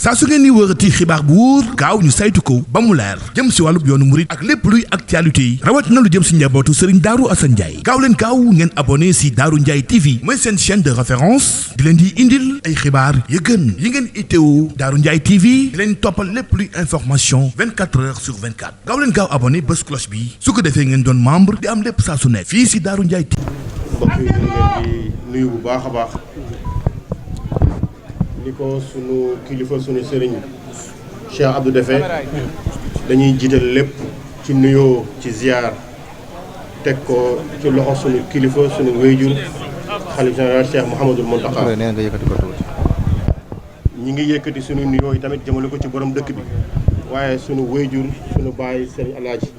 saa su ngeen ni wërati xibaar bu wóor gaaw ñu saytu ko ba mu leer jëm si wàllub yoonu murit ak lépp luy actualité yi rawat na lu jëm si njabootu Serigne Darou Assane Ndiaye gaaw leen gaaw ngeen abonné si Darou Ndiaye TV mooy seen chaîne de référence di leen di indil ay xibaar yu gën yi ngeen itteewu Darou Ndiaye TV di leen toppal lépp luy information 24 heures sur 24 gaaw leen gaaw abonné bés cloche bi su ko defee ngeen doon membre di am lépp saa su nekk fii si Darou Ndiaye TV. mbokk yi ñu ngi leen di nuyu bu baax a baax ni ko sunu kilifa sunu sëriñ Cheikh Abdou defee dañuy jiital lépp ci nuyoo ci ziar teg ko ci loxo sunu kilifa sunu wéyjur xalif général Cheikh Mouhamadul Mountakha ñi ngi yëkkati sunu nuyoo yi tamit jëmale ko ci borom dëkk bi waaye sunu wéyjur sunu baay sëriñ Alaaji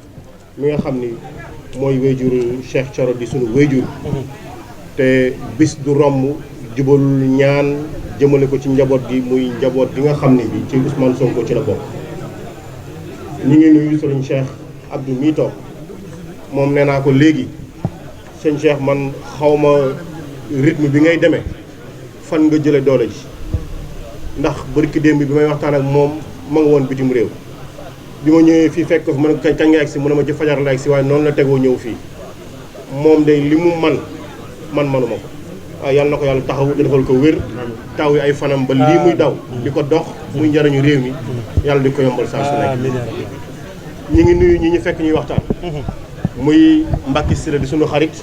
mi nga xam ni mooy wéyjur Cheikh Thioro di sunu wéyjur te bis du romb jubalul ñaan jëmale ko ci njaboot gi muy njaboot gi nga xam ne bi ci Ousmane Sonko ci la bokk ñu ngi nuyu sëriñ Cheikh Abdou mii toog moom nee naa ko léegi sëñ Cheikh man xawma rythme bi ngay demee fan nga jële doole ji ndax barki démb bi may waxtaan ak moom ma nga woon bitim réew bi ma ñëwee fii fekk ko fi mën a kañ nga egsi mu ne ma ci fajar la egsi waaye noonu la tegoo ñëw fii moom de li mu manuma ko waaw yàlla na ko yàlla taxawu defal ko wér taw yi ay fanam ba lii muy daw di ko dox muy njariñu réew mi yàlla di ko yombal saa su nekk ñi ngi nuyu ñi ñu fekk ñuy waxtaan muy Mbacke Sylla di sunu xarit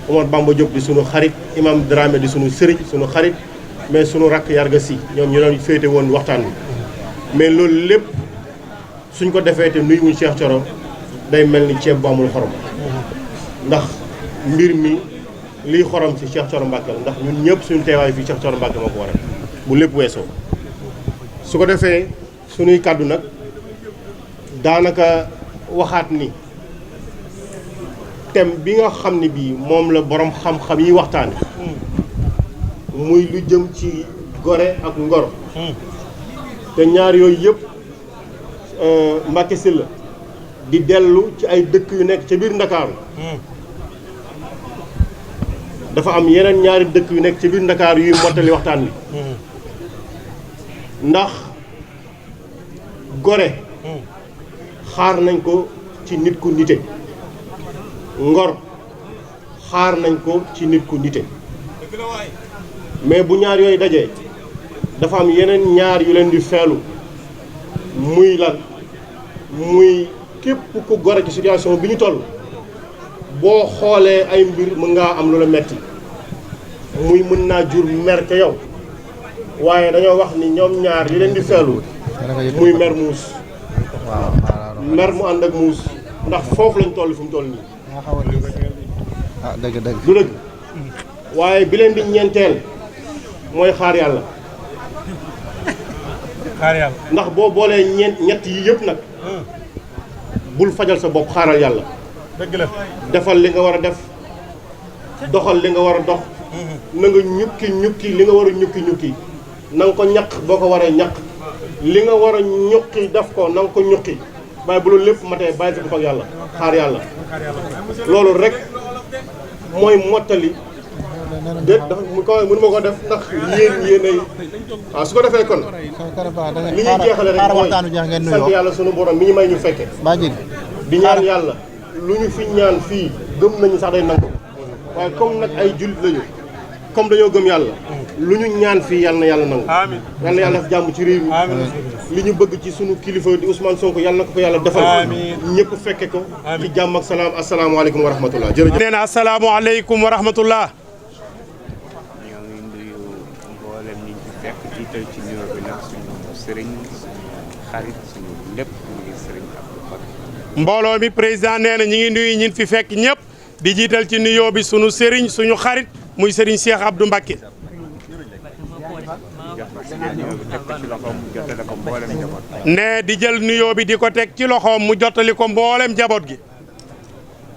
Omar Bamba Diop di sunu xarit Imam Dramé di sunu sëriñ sunu xarit mais sunu rakk Yarga Sy ñoom ñu doon féete woon waxtaan bi mais loolu lépp suñ ko defee te nuyu wuñ Cheikh Thioro day mel ni ceeb bu amul xorom ndax mbir mi lii xorom ci Cheikh Thioro Mbacké la ndax ñun ñëpp suñu teewaay fii Cheikh Thioro Mbacké moo ko waral bu lépp weesoo su ko defee suñuy kàddu nag daanaka waxaat ni thème bi nga xam ne bii moom la borom xam-xam yi waxtaane muy lu jëm ci gore ak ngor te ñaar yooyu yëpp Mbacke Sylla di dellu ci ay dëkk yu nekk ca biir Ndakaaru dafa am yeneen ñaari dëkk yu nekk ci biir Ndakaaru yuy mottali waxtaan bi ndax gore xaar nañ ko ci nit ku nite ngor xaar nañ ko ci nit ku nite mais bu ñaar yooyu dajee dafa am yeneen ñaar yu leen di feelu muy lan muy képp ku gore ci situation bi ñu toll boo xoolee ay mbir mën ngaa am lu la metti muy mën naa jur mer ca yow waaye dañoo wax ni ñoom ñaar li leen di feelu muy mer muus mer mu ànd ak muus ndax foofu lañ toll fu mu toll nii dëgg du dëgg waaye bi leen di ñeenteel mooy xaar yàlla ndax boo boolee ñett yi yëpp nag bul fajal sa bopp xaaral yàlla dëgg la defal li nga war a def doxal li nga war a dox na nga ñukki li nga war a ñukki na nga ko ñaq boo ko waree ñaq li nga war a ñukki def ko na nga ko ñukki waaye bu loolu lépp matee bàyyi sa bopp ak yàlla xaar yàlla loolu rek mooy mottali déet dafa mënu ma ko def ndax yéenay waaw su ko defee kon li ñuy jeexale rek mooy sant yàlla sunu borom mi ñu may ñu fekke di ñaan yàlla lu ñu fi ñaan fii gëm nañu sax day nangu waaye comme nag ay jullit lañu comme dañoo gëm yàlla lu ñu ñaan fii yàlla na yàlla nangu yàlla na yàlla def jàmm ci réew mi li ñu bëgg ci sunu kilifa di Ousmane Sonko yàlla na ko yàlla defal ñëpp fekke ko ci jàmm ak salaam asalaamaaleykum wa rahmatullah jërëjëf nee na asalaamaaleykum wa rahmatullah jiital ci nuyoo bi nag suñu sëriñ xarit suñu lépp muy sëriñ Abdou Bakr mbooloo mi président nee na ñi ngi nuyu ñin fi fekk ñëpp di jiital ci nuyoo bi suñu sëriñ suñu xarit muy sëriñ Cheikh Abdou Mbacké ne di jël nuyoo bi di ko teg ci loxoom mu jottali ko mboolem njaboot gi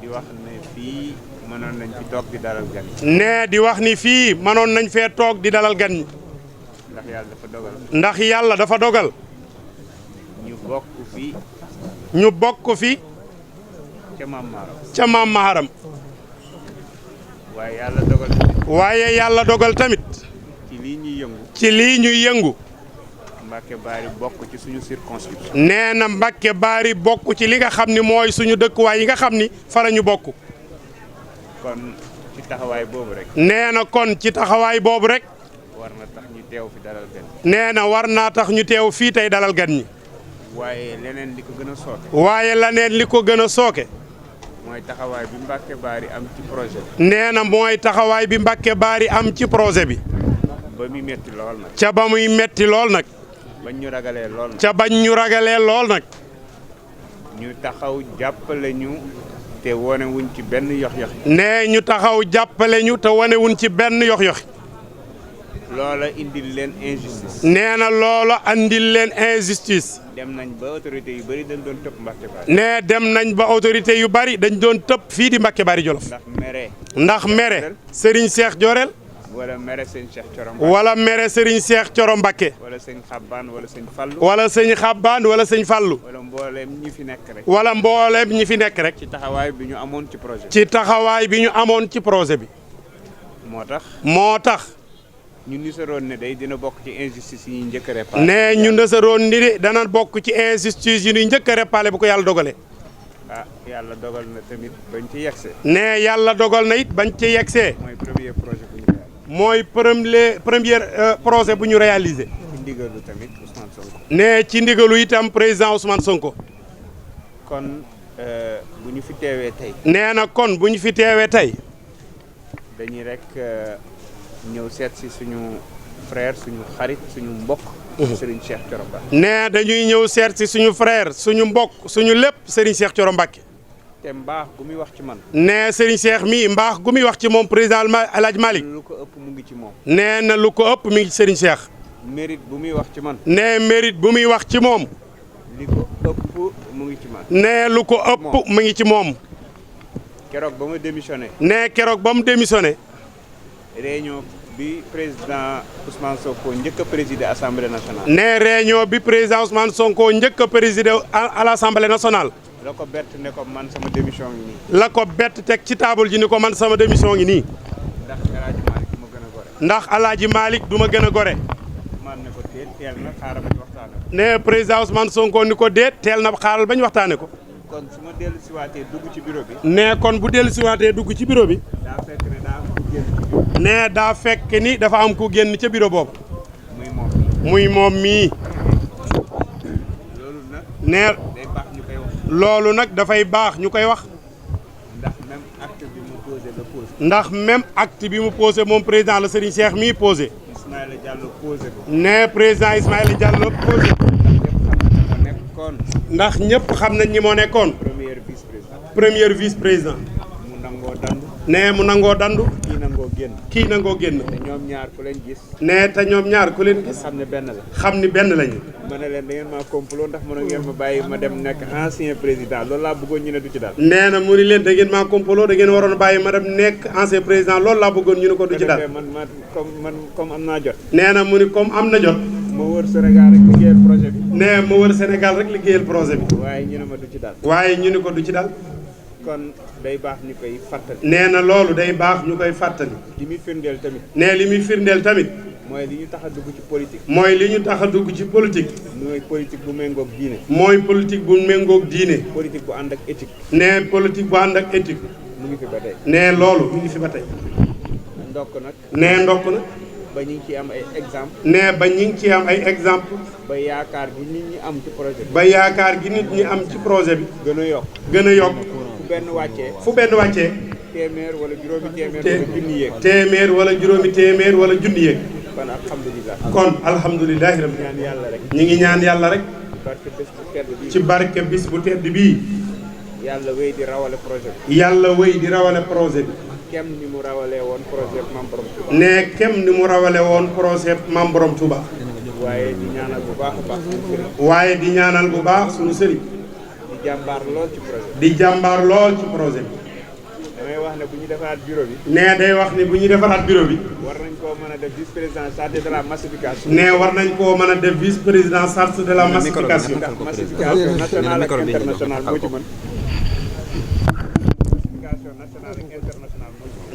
di wax ne fii mënoon nañ fi toog di dalal gan ne di wax ni fii mënoon nañ fee toog di dalal gan ñi ndax yàlla dafa dogal ñu bokk fi ca maam Maharam waaye yàlla dogal tamit ci lii ñuy yëngu ci lii ñuy yëngu Mbacke Bari bokk ci suñu circonscription. nee na Mbacke Bari bokk ci li nga xam ni mooy suñu dëkkuwaay yi nga xam ni fa la ñu bokk. kon ci taxawaay boobu rek. nee na kon ci taxawaay boobu rek. war na tax ñu teew fi dalal gan. nee na war naa tax ñu teew fii tey dalal gan ñi. waaye leneen li ko gën a sooke. waaye leneen li ko gën a sooke. mooy taxawaay bi Mbacke Bari am ci projet bi. nee na mooy taxawaay bi Mbacke Bari am ci projet bi. ba muy metti lool nag. ca ba muy metti lool nag. bañ ñu ragalee lool nag. ca bañ ñu ragalee lool nag. ñu taxaw jàppale ñu te wane wuñ ci benn yox-yox. nee ñu taxaw jàppale ñu te wane wuñ ci benn yox-yox. loola indil leen injustice. nee na loola andil leen injustice. dem nañ ba autorité yu bëri dañ doon tëpp Mbacke Bari. nee dem nañ ba autorité yu bari dañ doon tëpp fii di Mbacke Bari Jolof. ndax mere Serigne Cheikh Diorel. wala mere sëñ Cheikh Thioro Mbacke. wala mere Serigne Cheikh Thioro Mbacke. wala sëñ Xabbaan wala sëñ Fallu. wala sëñ Xabbaan wala sëñ Fallu. wala mbooleem ñi fi nekk rek. wala mbooleem ñi fi nekk rek. ci taxawaay bi ñu amoon ci projet bi. ci taxawaay bi ñu amoon ci projet bi. moo tax. ñu nisaroon ne day dina bokk ci injustice yi ñuy njëkk a réparé. nee ñu nisaroon ni de dana bokk ci injustice yi ñuy njëkk a réparé bu ko yàlla dogalee. yàlla dogal na tamit bañ ci yegsee. nee yàlla dogal na it bañ ci yegsee. mooy premier projet bu ñu réalisé. mooy premier projet bu ñu réalisé. ci ndigalu tamit Ousmane Sonko. nee ci ndigalu itam président Ousmane Sonko. kon bu ñu fi teewee tey. nee na kon bu ñu fi teewee tey. dañuy rek ñëw seet si suñu frère suñu xarit suñu mbokk. Serigne Cheikh Thioro Mbacke. nee dañuy ñëw seet si suñu frère suñu mbokk suñu lépp Serigne Cheikh Thioro Mbacke. te mbaax gu muy wax ci man. nee Serigne Cheikh mii mbaax gu muy wax ci moom président El Hadj Malick. lu ko ëpp mu ngi ci moom. nee na lu ko ëpp mi ngi ci Serigne Cheikh. mérite bu muy wax ci man. nee mérite bu muy wax ci moom. li ko ëpp mu ngi ci man. nee lu ko ëpp mu ngi ci moom. keroog ba ma démissionné. nee keroog ba mu démissionné. réunion bi président Ousmane Sonko njëkk a présider assemblée nationale. nee réunion bi président Ousmane Sonko njëkk a présider à l'assemblée nationale. la ko bett ne ko man sama démission ngi nii. la ko bett teg ci table ji ni ko man sama démission ngi nii. ndax El Hadj Malick du ma gën a gore. ndax El Hadj Malick du ma gën a gore. man ne ko teel na xaaral ba ñu waxtaane ko. nee président Ousmane Sonko ni ko déet teel na xaaral ba ñu waxtaane ko. kon su ma dellu siwaatee dugg ci bureau bi. nee kon bu dellu siwaatee dugg ci bureau bi. daa fekk ne daa am ku génn. nee daa fekk ni dafa am ku génn ca bureau boobu. muy moom mii. loolu nag. loolu nag. nee day baax ñu koy wax. loolu nag dafay baax ñu koy wax. ndax même acte bi mu posé la posé. ndax même acte bi mu posé moom président la Serigne Cheikh mii posé. Ismaïla Diallo posé ko. nee président Ismaïla Diallo posé. ndax ñëpp xam nañ ni moo nekkoon. premier vice président. mu nangoo dandu. nee mu nangoo dandu. kii nangoo génn. kii nangoo génn. te ñoom ñaar ku leen gis. nee te ñoom ñaar ku leen gis. xam ne benn la. xam ni benn lañu. ma ne leen da ngeen maa complot ndax mën ngeen ma bàyyi ma dem nekk ancien président loolu laa bëggoon ñu ne du ci daal. nee na mu ni leen da ngeen maa complot da ngeen waroon a bàyyi ma dem nekk ancien président loolu laa bëggoon ñu ne ko du ci daal. comme am naa jot. nee na mu ni comme am na jot. ma wër Sénégal rek liggéeyal projet bi. nee ma wër Sénégal rek liggéeyal projet bi. waaye ñu ne ma du ci daal. waaye ñu ne ko du ci daal. kon day baax ñu koy fàttali. nee na loolu day baax ñu koy fàttali. li muy firndeel tamit. nee li muy firndeel tamit. mooy li ñu tax a dugg ci politique. mooy li ñu tax a dugg ci politique. mooy politique bu méngoog diine. mooy politique bu méngoog diine. politique bu ànd ak éthique. nee politique bu ànd ak éthique. mu ngi fi ba tey. nee loolu mu ngi fi ba tey. ndokk nag. nee ndokk nag. ba ñu ngi ciy am ay exemple. nee ba ñu ngi ciy am ay exemple. ba yaakaar gi nit ñi am ci projet bi. ba yaakaar gi nit ñi am ci projet bi. gën a yokk. gën a yokk. fu benn wàccee. fu benn wàccee. téeméer wala juróomi téeméer wala junni yéeg. téeméer wala juróomi téeméer wala junni yéeg. kon alhamdulilah. kon alhamdulilah rabbi. ñaan yàlla rek. ñi ngi ñaan yàlla rek. barke bés bu tedd bii. ci barke bis bu tedd bii. yàlla wéy di rawale projet bi. yàlla wéy di rawale projet bi. kem ni mu rawalee woon projet Mame Borom Touba. nee kem ni mu rawale woon projet Mame Borom Touba. waaye di ñaanal bu baax a baax suñu sëriñ. waaye di ñaanal bu baax suñu sëriñ. di jàmbaar lool ci projet bi. di jàmbaar lool ci projet bi. damay wax ne bu ñu defaraat bureau bi. nee day wax ni bu ñu defaraat bureau bi. war nañ koo mën a def vice président chargé de la massification. nee war nañ koo mën a def vice président chargé de la massification. ndax massification nationale ak internationale moo ci mën.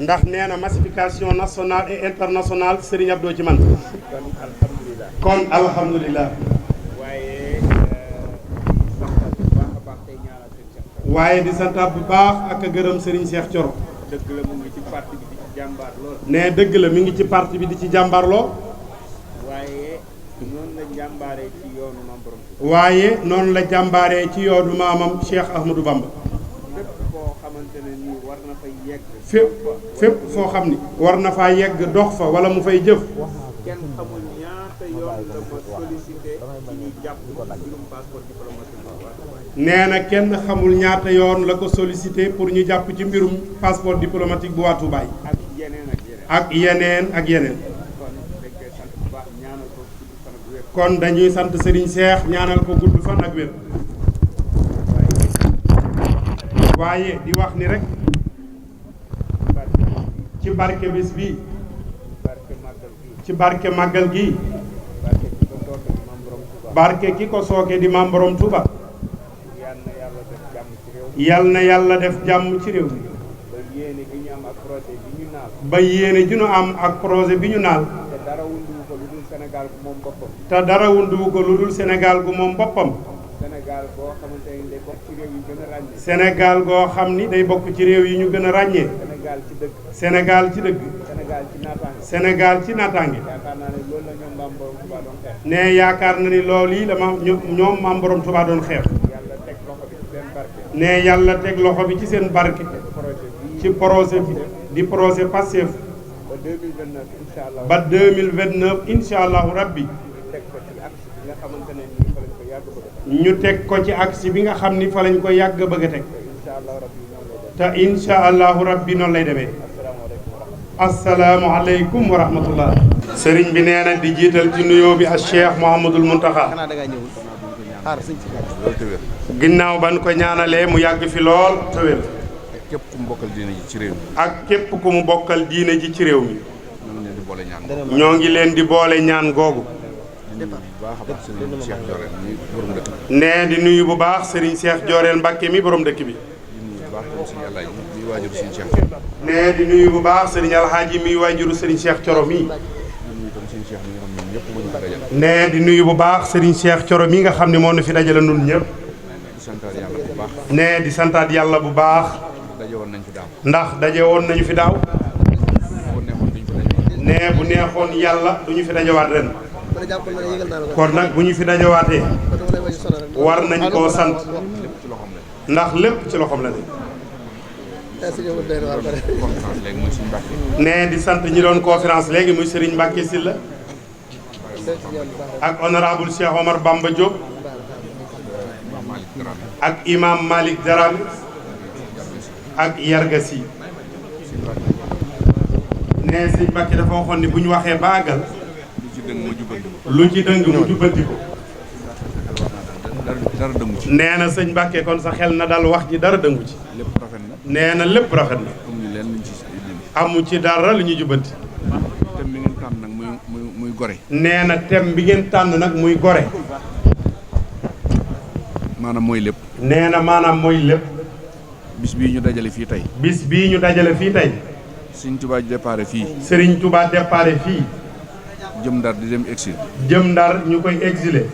ndax nee na massification nationale et internationale Serigne Abdou ci man. kon alhamdulilah. kon alhamdulilah. waaye di santaat bu baax ak a gërëm Serigne Cheikh Thioro. dëgg la mu ngi ci parti bi di ci jàmbaar lool. ne dëgg la mi ngi ci parti bi di ci jàmbaarloo. waaye noonu la jàmbaaree ci yoonu maam borom. waaye noonu la jàmbaaree ci yoonu maamam Cheikh Ahmadou Bamba. fépp foo xamante ne nii war na fay yegg. fépp foo xam ni war na faa yegg dox fa wala mu fay jëf. kenn xamul ñaata yoon la ma sollicité ci ñuy jàpp mbirum passeport diplomatique. nee na kenn xamul ñaata yoon la ko sollicité pour ñu jàpp ci mbirum passeport diplomatique bu waa Touba. ak yeneen ak yeneen. kon dañuy sant Serigne Cheikh ñaanal ko gudd fan ak wér. waaye di wax ni rek ci barke bis bi ci barke màggal gi barke ki ko sooke di maam borom Touba. yal na yàlla def jàmm ci réew mi. ba yéene gi ñu am ak projet bi ñu naal. te dara wunduwu ko lu dul Sénégal gu moom boppam. te dara wunduwu ko lu dul Sénégal gu moom boppam. Sénégal goo xamante ni day bokk ci réew yi gën a ràññee. Sénégal goo xam ni day bokk ci réew yi ñu gën a ràññee. Sénégal ci dëgg. Sénégal ci dëgg. Sénégal ci naataange. Sénégal ci naataange. yaakaar naa ne loolu la ñoom maam borom Touba doon xeex. ne yaakaar na ni loolu yi la ñoom maam borom Touba doon xeex. ne yàlla teg loxo bi ci seen barke. ci projet bi di projet Pastef. ba 2029 incha allahu rabbi. ñu teg ko ci axe bi nga xam ni fa lañ ko yàgg bëgg a teg. te incha allahu rabbi noonu lay demee. asalaamualeykum wa rahmatullah. sëriñ bi nee na di jiital ci nuyoo bi ak Cheikh Mouhamadul Mountakha. ginnaaw ban ko ñaanalee mu yàgg fi lool te wér. ak képp ku mu bokkal diine ji ci réew mi. ak képp ku mu bokkal diine ji ci réew mi. ñoo ngi leen di boole ñaan googu. nee di nuyu bu baax Serigne Cheikh Diorel Mbacke mi borom dëkk bi. nee di nuyu bu baax Serigne Alhaaji mi waajuru Serigne Cheikh Thioro mi. nee di nuyu bu baax Serigne Cheikh Thioro mi nga xam ne moo nu fi dajale nun ñëpp. nee di santaat yàlla bu baax. ndax daje woon nañu fi daaw. nee bu neexoon yàlla du ñu fi dajawaat ren. kon nag bu ñu fi dajawaatee. war nañ koo sant. ndax lépp ci loxoom la ne. nee di sant ñi doon conférence léegi muy Serigne Mbacke Sylla ak honorable Cheikh Omar Bamba Diop ak imam Malick Darame ak Yarga Sy. nee Serigne Mbacke dafa waxoon ni bu ñu waxee baagal lu ci dëng mu jubbanti ko. nee na sëñ Mbacke kon sa xel na dal wax ji dara dëngu ci. nee na lépp rafet na. amu ci dara lu ñu jubbanti. thème bi ngeen tànn nag muy gore. nee na thème bi ngeen tànn nag muy gore. maanaam mooy lépp. nee na maanaam mooy lépp. bis bii ñu dajale fii tey. bis bii ñu dajale fii tey. Serigne Touba déparé fii. Serigne Touba déparé fii. jëm Ndar di dem exil. jëm Ndar ñu koy exilé.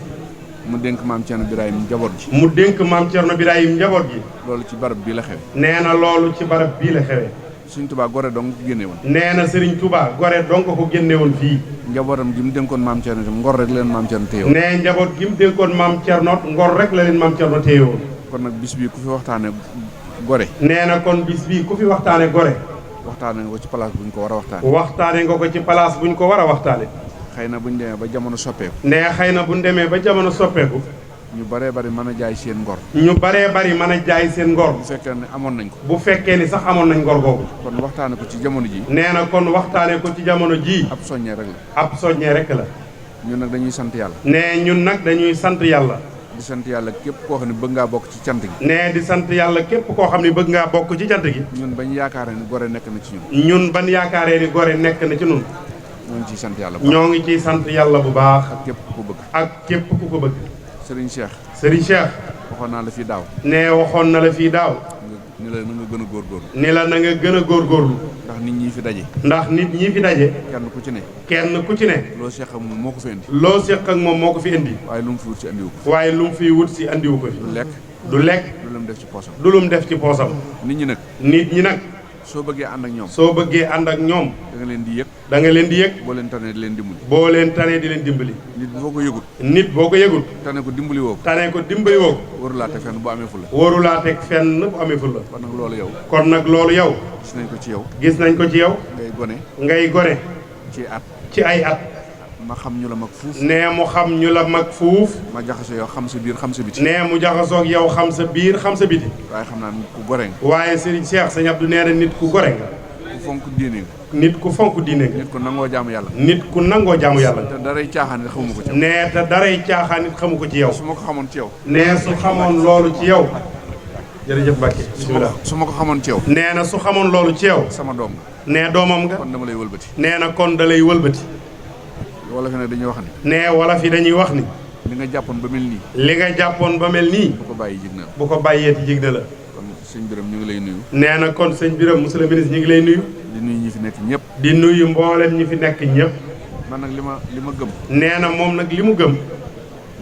mu dénk maam Thierno Birahim njaboot gi. mu dénk maam Thierno Birahim njaboot gi. loolu ci barab bii la xewe. nee na loolu ci barab bii la xewe. Serigne Touba gore dong ko génne woon. nee na Serigne Touba gore dong ko génne woon fii. njabootam gi mu dénkoon maam Thierno itam ngor rek la leen maam Thierno téye woon. nee njaboot gi mu dénkoon maam Thierno ngor rek la leen maam Thierno téye woon. kon nag bis bii ku fi waxtaane gore. nee na kon bis bii ku fi waxtaane gore. waxtaane nga ko ci place bu ñu ko war a waxtaane. waxtaane nga ko ci place bu ñu ko war a waxtaane. xëy na bu ñu demee ba jamono soppeeku. nee xëy na bu ñu demee ba jamono soppeeku. ñu baree bari mën a jaay seen ngor. ñu baree bari mën a jaay seen ngor. bu fekkee ne amoon nañ ko. bu fekkee ni sax amoon nañ ngor googu. kon waxtaane ko ci jamono ji. nee na kon waxtaane ko ci jamono ji. ab soññee rek la. ab soññee rek la. ñun nag dañuy sant yàlla. nee ñun nag dañuy sant yàlla. di sant yàlla képp koo xam ne bëgg ngaa bokk ci cant gi. nee di sant yàlla képp koo xam ne bëgg ngaa bokk ci cant gi. ñun bañ yaakaaree ni gore nekk na ci ñun. ñun ban yaakaaree ni gore nekk na ci ñun. ñoo ngi ciy sant yàlla bu baax. ñoo ngi ciy sant yàlla bu baax. ak képp ku ko bëgg. ak képp ku ko bëgg. Serigne Cheikh. Serigne Cheikh. waxoon naa la fii daaw. nee waxoon na la fii daaw. nga ni la na nga gën a góorgóorlu. ni la na nga gën a góorgóorlu. ndax nit ñi fi daje. ndax nit ñi fi daje. kenn ku ci ne. kenn ku ci ne. loo seq ak moom moo ko fi indi. loo seq ak moom moo ko fi indi. waaye lu mu fi wut si andiwu ko. waaye lu mu fi wut si andiwu ko fi. du lekk. du lekk. du lu mu def ci poosam. du lu mu def ci poosam. nit ñi nag. nit ñi nag. soo bëggee ànd ak ñoom. soo bëggee ànd ak ñoom. da nga leen di yëg. da nga leen di yëg. boo leen tanee di leen dimbali. boo leen tanee di leen dimbali. nit boo ko yëgut. nit boo ko yëgut. tane ko dimbali woo ko. tanee ko dimbali woo ko. waru laa teg fenn bu amee fulla. waru laa teg fenn bu amee fulla. kon nag loolu yow. kon nag loolu yow. gis nañ ko ci yow. gis nañ ko ci yow. ngay gone. ngay gone. ci at. ci ay at. ma xam ñu la mag fuuf. nee mu xam ñu la mag fuuf. ma jaxasoo yow xam sa biir xam sa biti. nee mu jaxasoo ak yow xam sa biir xam sa biti. waaye xam naa nit ku gore nga. waaye Serigne Cheikh Sëñ Abdou nee na nit ku gore nga. ku fonk diine nga. nit ku fonk diine nga. nit ku nangoo jaamu yàlla. nit ku nangoo jaamu yàlla. te daray caaxaan it xamu ko ci yow. nee te daray caaxaan it xamu ko ci yow. su ma ko xamoon ci yow. nee su xamoon loolu ci yow. jërëjëf Mbacke bismillah. su ma ko xamoon ci yow. nee na su xamoon loolu ci yow. sama doom nga. nee doomam nga. kon dama lay wëlbati. nee na kon da lay wëlbati. wala fi ne dañuy wax ni. nee wala fi dañuy wax ni. li nga jàppoon ba mel nii. li nga jàppoon ba mel nii. bu ko bàyyi jig na la. bu ko bàyyeeti jig na la. kon sëñ Birame ñu ngi lay nuyu. nee na kon sëñ Birame monsieur le ministre ñu ngi lay nuyu. di nuyu ñi fi nekk ñëpp. di nuyu mboolem ñi fi nekk ñëpp. man nag li ma gëm. nee na moom nag li mu gëm.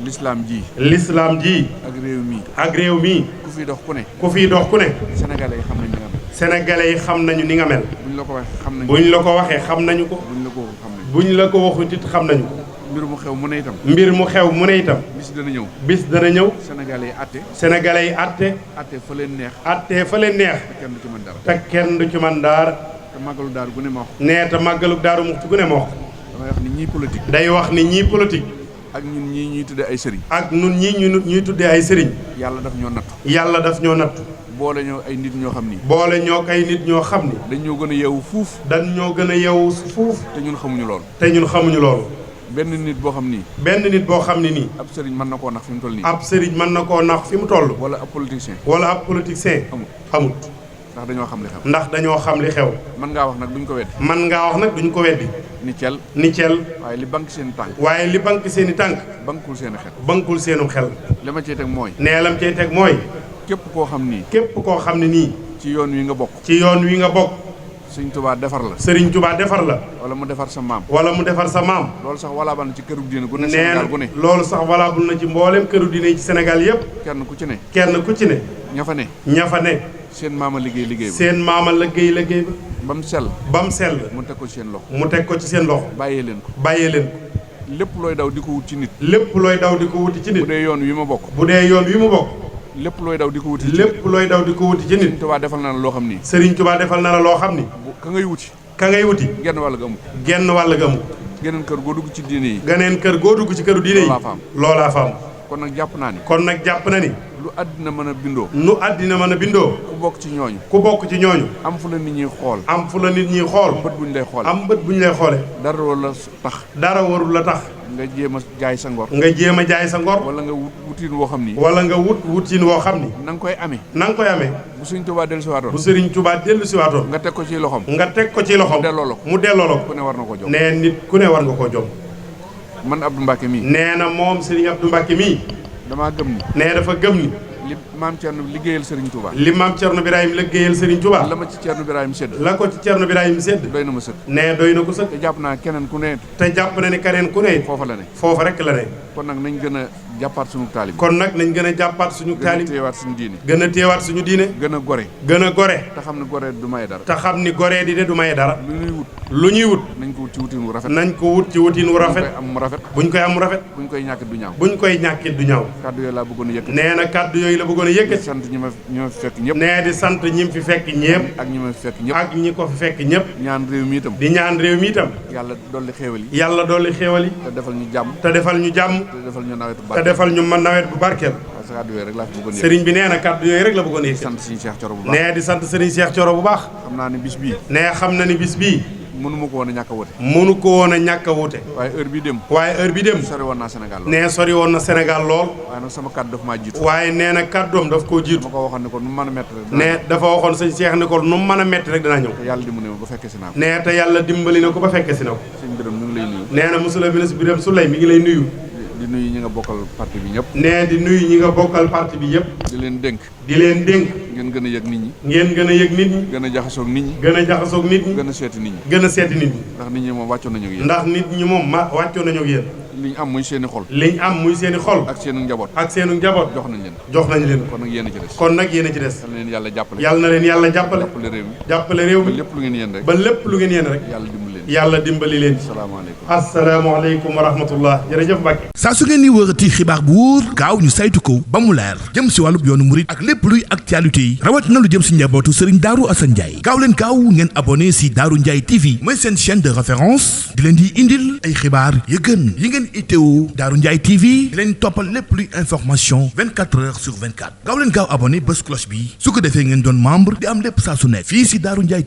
lislaam ji. lislaam ji. ak réew mi. ak réew mi. ku fi dox ku ne. ku fi dox ku ne. sénégalais yi xam nañ ni nga mel. sénégalais yi xam nañu ni nga mel. buñ la ko waxee xam nañ. buñ la ko waxee xam nañu ko. buñ la ko waxee xam nañ. buñ la ko waxut it xam nañu ko. mbir mu xew mu ne itam. mbir mu xew mu ne itam. bis dana ñëw. bis dana ñëw. sénégalais yi àtte. sénégalais yi àtte. àtte fa leen neex. àtte fa leen neex. te kenn du ci mën dara. te kenn du ci man dara. te màggalu daaru gu ne ma wax. nee te màggalu daaru muxti gu ne ma wax. damay wax ni ñii politique. day wax ni ñii politique. ak ñun ñii ñuy tuddee ay sëriñ. ak ñun ñii ñuy tuddee ay sëriñ. yàlla daf ñoo nattu. yàlla daf ñoo nattu. boole ñoo ay nit ñoo xam ni. boole ñoo ay nit ñoo xam ni. dañ ñoo gën a yeewu fuuf. dañ ñoo gën a yeewu fuuf. te ñun xamuñu loolu. te ñun xamuñu loolu. benn nit boo xam nii. benn nit boo xam ne nii. ab sëriñ mën na koo nax fi mu toll nii. ab sëriñ mën na koo nax fi mu toll. wala ab politicien. wala ab politicien. amut. ndax dañoo xam li xew. ndax dañoo xam li xew. mën ngaa wax nag duñ ko weddi. man ngaa wax nag duñ ko weddi. ni cel. ni cel. waaye li banque seen tànk. waaye li banque seen i tànk. bankul seen xel. bankul seenu xel. li ma cee teg mooy. nee lam cey teg mooy. képp koo xam nii. képp koo xam ne nii. ci yoon wi nga bokk. ci yoon wi nga bokk. Sëriñ Tuubaa defar la. Sëriñ Tuubaa defar la. wala mu defar sa maam. wala mu defar sa maam. loolu sax walaabal na ci këru diine gu ne. nee Sénégal gu ne. loolu sax walaabul na ci mboolem këru diine yi ci Sénégal yëpp. kenn ku ci ne. kenn ku ci ne. ña fa ne. ña fa ne. seen maama liggéey liggéey ba. seen maama liggéey liggéey ba. ba mu sell. ba mu sell. mu teg ko ci seen loxo. mu teg ko ci seen loxo. bàyyee leen ko. bàyyee leen ko. lépp looy daw di ko wut ci nit. lépp looy daw di ko wuti ci nit. bu dee yoon wi ma bokk. bu dee yoon wi mu bokk. lépp looy daw di ko wuti ci nit. lépp looy daw di ko wuti ci nit. Sëriñ Tuubaa defal na la loo xam ni. Sëriñ Tuubaa defal na la loo xam ni. ka ngay wuti. ka ngay wuti. genn wàll ga amu. genn wàll ga amu. geneen kër goo dugg ci diine yi. ganeen kër goo dugg ci këru diine yi. loolaa fa am. kon nag jàpp naa ni. kon nag jàpp na ni. lu àddina mën a bindoo. nu àddina mën a bindoo. ku bokk ci ñooñu. ku bokk ci ñooñu. am fu la nit ñi xool. am fu la nit ñi xool. bët buñ lay xoole. am bët buñ lay xoole. dara wala tax. dara warul la tax. nga jéem a jaay sa ngor. nga jéem a jaay sa ngor. wala nga wutiin woo xam ni. wala nga wutin woo xam ni. na nga koy amee. na nga koy amee. bu Sëriñ Tuubaa dellu si waatoon. bu Sëriñ Tuubaa dellu si waatoon. nga teg ko ci loxoom. nga teg ko ci loxoom. mu delloo la ko. mu delloo la ko. ku ne war na ko jox. nee nit ku ne war nga koo jom. man Abdou Mbacke mii. nee na moom Sëriñ Abdou Mbacke mii. damaa gëm ni. nee dafa gëm ni. li maam Thierno liggéeyal Serigne Touba. li maam Thierno Birahim liggéeyal Serigne Touba. la ma ci Thierno Birahim sédd. la ko ci Thierno Birahim sédd. doy na ma sëkk. nee doy na ko sëkk. te jàpp naa keneen ku ne. te jàpp na ni keneen ku ne. foofa la ne. foofa rek la ne. kon nag nañ gën a jàppaat suñu taalib. kon nag nañ gën a jàppaat suñu taalib. gën a téyewaat suñu diine. gën a téyewaat suñu diine. gën a gore. gën a gore. te xam ne gore du maye dara. te xam ni gore di de du maye dara. lu ñuy wut. lu ñuy wut. nañ ko wut ci wutin wu rafet. nañ ko wut ci wutin wu rafet. buñ koy am mu rafet. buñ koy am mu rafet. buñ koy ñàkk du ñaaw. buñ koy ñàkkit du ñaaw. kàddu yooyu laa bëggoon a yëkkati. nee na kàddu yooyu la bëggoon a yëkkati. sant ñi ma fekk ñëpp. nee di sant ñi fi fekk ñëpp. ak ñi ma fekk ñëpp. ak ñi ko fi fekk ñëpp. ñaan réew mi itam. di ñaan réew mi itam. yàlla dolli xéewal yi. yàlla dolli xéewal yi. te defal ñu jàmm. te defal ñu jàmm. te defal ñu nawet bu te defal ñu man nawet bu barkeel. parce que kàddu yooyu rek laa fi bëggoon yëkkati. sëriñ bi nee na kàddu yooyu rek la bëggoon a yëkkati. sant Serigne Cheikh Thioro bu baax. nee di sant Serigne Cheikh Thioro bu baax. xam naa ne bis bii. nee xam na ni bis bii. mënu ma ko woon a ñàkk a wute. mënu ko woon a ñàkk a wute. waaye heure bi dem. waaye heure bi dem. sori woon naa Sénégal lool. nee sori woon na Sénégal lool. waaye nag sama kàddu daf maa jiitu. waaye nee na kàddoom daf koo jiitu. ma ko waxoon ne ko nu mu mën a métti rek. nee dafa waxoon sëñ Cheikh ne ko nu mu mën a métti rek dana ñëw. te yàlla dimbali na ko ba fekke si naa ko. nee te yàlla dimbali na ko ba fekke si na ko. sëñ Birame ñu ngi lay nuyu. nee na monsieur le ministre Birame Souleye mi ngi lay nuyu. di di nuyu ñi nga bokkal parti bi ñëpp. nee di nuyu ñi nga bokkal parti bi yëpp. di leen dénk. di leen dénk. ngeen gën a yëg nit ñi. ngeen gën a yëg nit ñi. gën a jaxasoog nit ñi. gën a jaxasoog nit ñi. gën a seeti nit ñi. gën a seeti nit ñi. ndax nit ñi moom wàccoon nañu ak yéen. ndax nit ñi moom wàccoon nañu ak yéen. liñ am muy seeni xol. liñ am muy seeni xol. ak seenu njaboot. ak seenu njaboot. jox nañ leen. jox nañ leen. kon nag yéen a ci des. kon nag yéen a ci des. yal na leen yàlla jàppale. yal na leen yàlla jàppale. jàppale réew mi. jàppale réew mi. ba lépp lu ngeen yéen rek. ba lépp lu ngeen yéen rek. yàlla dimbali leen. yàlla dimbali leen. asalaamaaleykum. asalaamaaleykum wa rahmatullah. jërëjëf Mbacke. saa su ngeen di wërati xibaar bu wóor gaaw ñu saytu ko ba mu leer jëm si wàllub yoonu murit ak lépp luy actualité yi rawat na lu jëm si njabootu Serigne Darou Assane Ndiaye gaaw leen gaaw ngeen abonné si Darou Ndiaye TV mooy seen chaîne de référence di leen di indil ay xibaar yu gën yi ngeen itteewu Darou Ndiaye TV di leen toppal lépp luy information 24 heures sur 24 gaaw leen gaaw abonné bés cloche bi su ko defee ngeen doon membre di am lépp saa su nekk fii si Darou Ndiaye